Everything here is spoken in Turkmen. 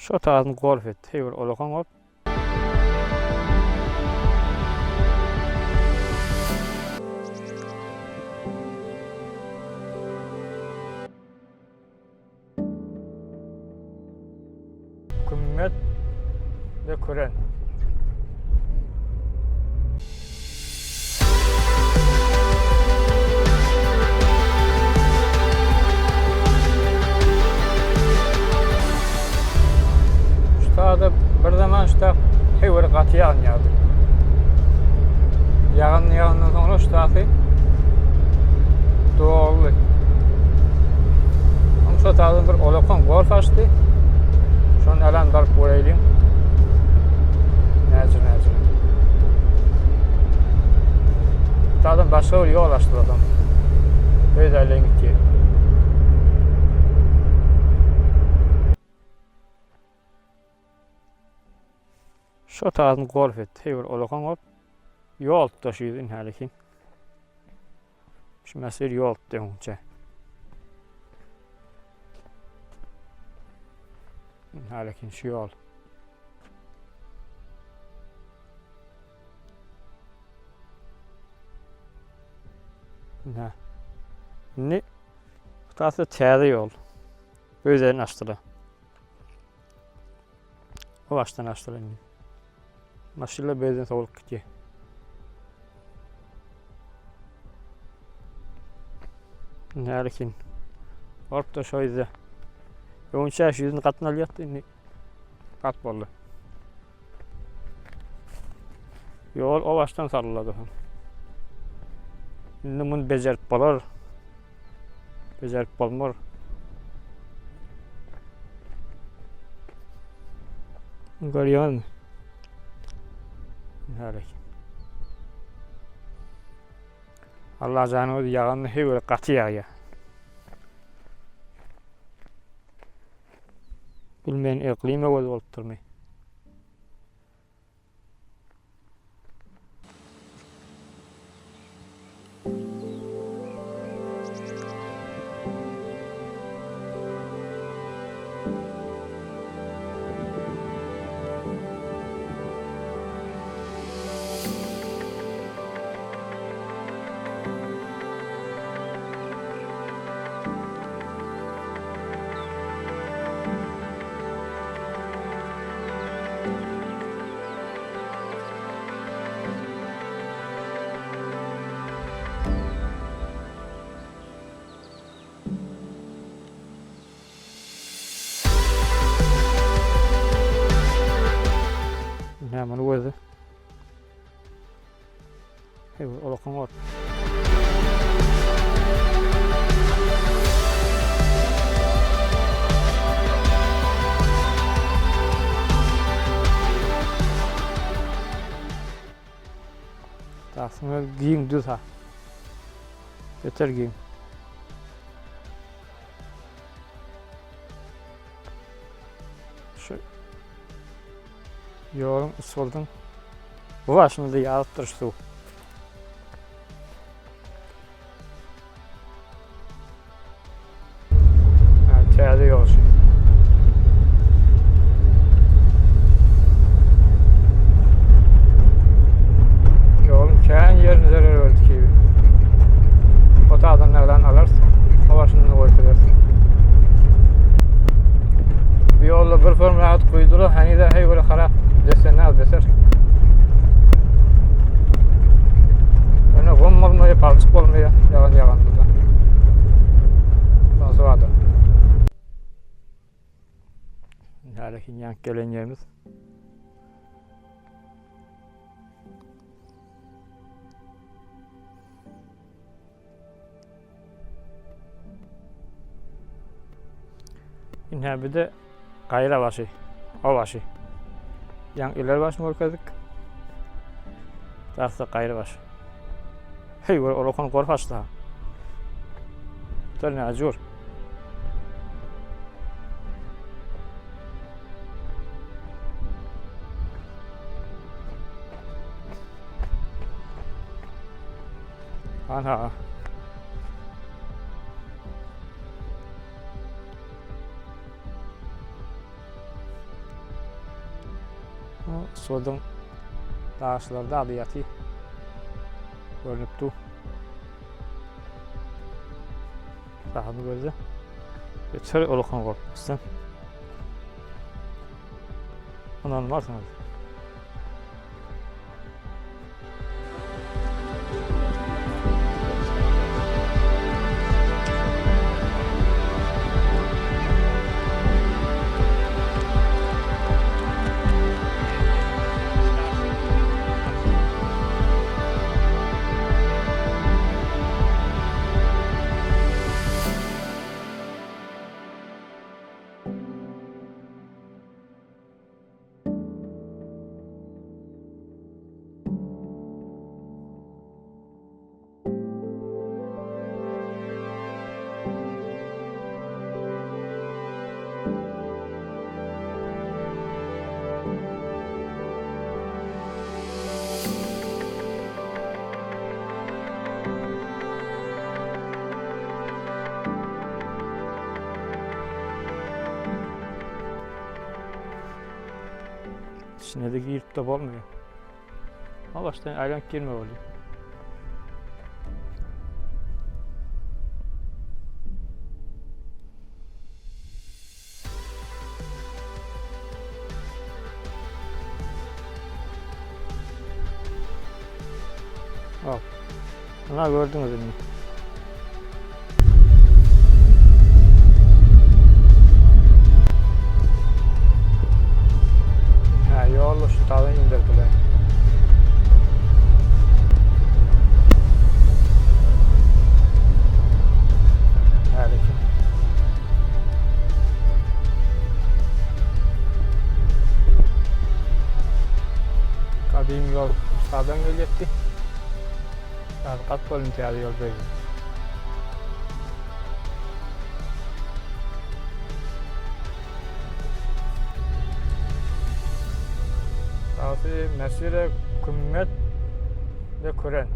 Şo tazyny golf etdi. Heý bir olakan bolup. Kümmet we küren. Şutada bir zaman şuta hewer gaty ýagyn ýagdy. Ýagyn ýagandan soňra şutasy doldy. Oň şutadan bir olakan golf açdy. Şony alan baryp göreýliň. Näcir näcir. Şutadan başga bir ýol açdylar soň. Öýdäleýin gitdi. Şo tazyny golf etdi. Hey bir olakan bolup ýol tutdy şu ýüzün hälikin. Şu mesir ýol tutdy öňçe. Hälikin şu ýol. Ne? Indi bu täze ýol. Özlerini açdylar. O başdan açdylar indi. Maşynlar bezden sowulup gitýär. Nälekin. Bolup da şo ýüzde. Öňçä şu ýüzüni gatyn alýardy indi. Gat boldy. Ýol o başdan sarylady. Indi muny bejerip bolar. Bejerip bolmar. Görýärmi? Hälek. Allah janyň özi ýaganda höwür gaty ýagýar. Bilmeýän yklym öwez bolupdyrmy? Näme muny gözle. Hey, olakan ot. Dagsyň öz giň düz ha. Beter giň. Şu ýoluň usuldyň bu başynda ýazypdyr suw. Täze ýol şu. Ýoluň kän ýerini zerer berdi kibi. Ot adamlardan alarys. O başynda goýup Bu ýolda bir form rahat guýdular, henize hey böyle harap desen az beter. Öne gum bolmaýar, palçyk bolmaýar, ýagan ýagan burada. Ondan sonra da. Hälekin ýank gelen ýerimiz. Ine bir de gaýra başy, o başy. Ýaň ileri başyny görkezdik. Dasda gaýra baş. Hey, ol okan gorp açdy. Dur ne acur. Ana. Suduň daşlarda ady ýaty. Görnüp dur. Sahyny gözle. Geçer ulukan gorkmuşsun. Inanmazsınız. İçine de girip de bolmuyor. Ama baştan aýlanyp girme bolýar. Al. Ana gördüňiz indi. Ha, ýol şu taýdan indirdiler. Häliki. Gadym ýol sağdan gelýärdi. Ýa gat bolun täze ýol beýle. Sasy mesire kümmet de küren.